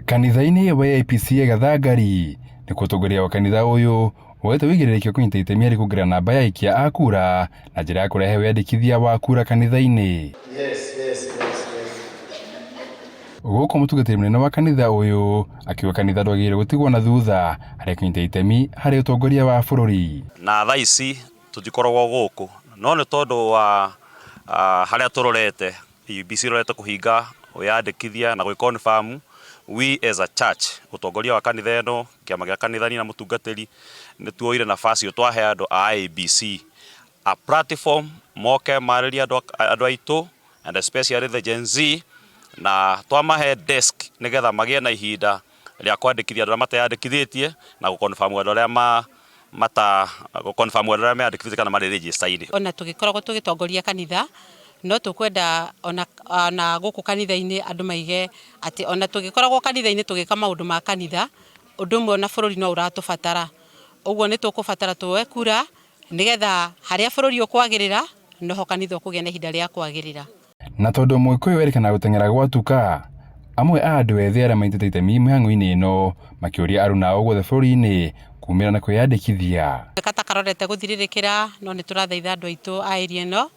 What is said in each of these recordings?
Kanitha-inĩ wa AIPCA Gathangari nĩkuo ũtongoria wa kanitha ũyũ woete ũigĩrĩrĩki wa kũnyita itemi harĩ kuongerera namba ya aikia a kura na njĩra ya kũrehe wĩyandĩkithia wa kura kanitha-inĩ. Gũkũ mũtungatĩri mũnene wa kanitha ũyũ akiuga kanitha ndwagĩrĩire gũtigwo na thutha harĩ kũnyita itemi harĩ ũtongoria wa bũrũri. Na thaa ici tũtikoragwo gũkũ no nĩ tondũ wa harĩa tũrorete IEBC ĩrorete kũhinga wĩyandĩkithia na gwĩ confirm we as a church ũtongoria wa kanitha ĩno, kĩama gĩa kanitha niĩ na mũtungatĩri nĩ tuoire nafasi ĩyo twahe andũ a IEBC a platform moke marĩrie andũ aitũ and especially the Gen Z na twamahe desk nĩgetha magĩe na ihinda rĩa kwandĩkithia andũ arĩa mateyandĩkithĩtie na gũ confirm andũ arĩa ma mata gũ confirm andũ arĩa meyandĩkithĩtie kana marĩ register-inĩ. Ona tũgĩkoragwo tũgĩtongoria kanitha no tũkwenda ona ona gũkũ kanitha-inĩ andũ maige atĩ ona tũgĩkoragwo kanitha-inĩ tũgĩka maũndũ ma kanitha, ũndũ ũmwe ona bũrũri no ũratũbatara. Ũguo nĩ tũkũbatara tuoe kura nĩgetha harĩa bũrũri ũkwagĩrĩra noho kanitha ũkũgĩa na ihinda rĩa kwagĩrĩra. Na tondũ Mũgĩkũyũ erĩkanaga gũteng'era gwatuka, amwe a andũ ethĩ arĩa manyitĩte itemi mĩhang'o-inĩ ĩno makĩũria aruna ao guothe bũrũri-inĩ kumĩra na kwĩyandĩkithia. Ta karorete gũthirĩrĩkĩra no nĩ tũrathaitha andũ aitũ a area ĩno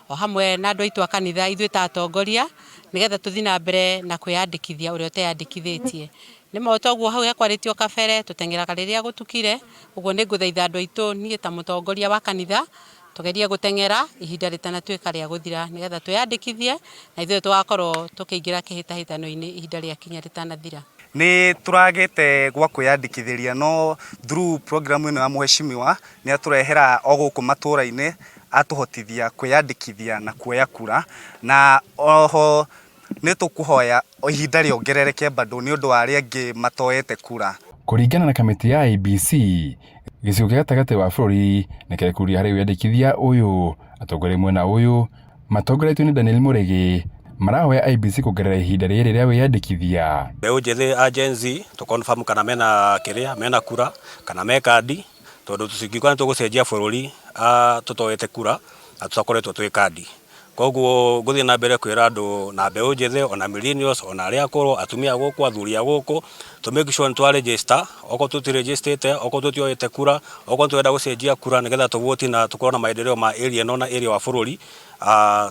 o hamwe na andũ aitũ a kanitha ithuĩ ta atongoria nĩgetha tũthiĩ na mbere na kwĩyandĩkithia ũrĩa ũteyandĩkithĩtie. Nĩ ma toguo hau hekwarĩtio kabere tũteng'eraga rĩrĩa gũtukire, ũguo nĩ ngũthaitha andũ aitũ niĩ ta mũtongoria wa kanitha tũgerie gũteng'era ihinda rĩtanatuĩka rĩa gũthira nĩgetha twĩyandĩkithie na ithuĩ tũgakorwo tũkĩingĩra kĩhĩtahĩtano-inĩ ihinda rĩakinya rĩtanathira. Nĩ tũragĩte gwa kwĩyandĩkithĩria no through program ĩno ya mheshimiwa nĩ atũrehera o gũkũ matũra-inĩ atũhotithia kwĩyandĩkithia na kuoya kura na oho nĩ tũkũhoya ihinda rĩongerereke bado nĩ ũndũ wa arĩa angĩ matoete kura. Kũringana na kamĩtĩ ya IEBC, gĩcigo kĩa gatagatĩ wa bũrũri nĩ kĩrekũria harĩ wĩyandĩkithia ũyũ. Atongoria mwena ũyũ matongoretio nĩ Daniel Mũrĩgĩ marahoya IEBC kuongerera ihinda rĩrĩ rĩa wĩyandĩkithia. Mbeũ njĩthĩ a Gen Z tũ confirm kana mena kĩrĩa mena kura kana me kandi tondũ tũtingiuga nĩ tũgũcenjia bũrũri tũtoete kura na tũtakoretwo twĩ kandi. Koguo ngũthiĩ na mbere kwĩra andũ na mbeũ njĩthĩ ona millennials ona arĩa akũrũ atumia a gũkũ athuri a gũkũ tũ make sure nĩ twa register okorwo tũti register okorwo tũtioete kura okorwo tũrenda gũcenjia kura nĩgetha tũ vote na tũkorwo na maendeleo ma area ĩno na area wa bũrũri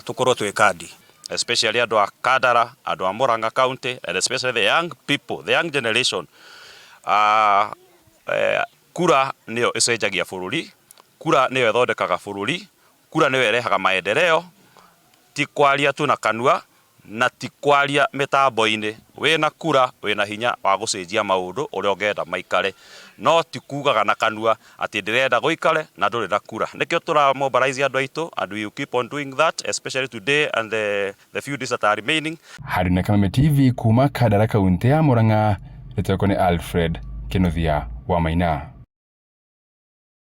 tũkorwo twĩ kandi. Especially andũ a Kandara, andũ a Murang'a County and especially the young people, the young generation. Kura nĩyo ĩcenjagia bũrũri, kura nĩyo ĩthondekaga bũrũri, kura nĩyo ĩrehaga maendeleo, ti kwaria tu na kanua na ti kwaria mĩtambo-inĩ. Wĩna kura wĩna hinya wa gũcenjia maũndũ ũrĩa ũngĩenda maikare, no ti kugaga na kanua atĩ ndĩrenda gũikare na ndũrĩ na kura. Nĩkĩo tũra mobilize andũ aitũ and we will keep on doing that especially today and the few days that are remaining. Harĩ na Kameme TV kuma Kandara kaunti ya Murang'a, rĩtwa rĩakwa nĩ Alfred Kĩnuthia wa Maina.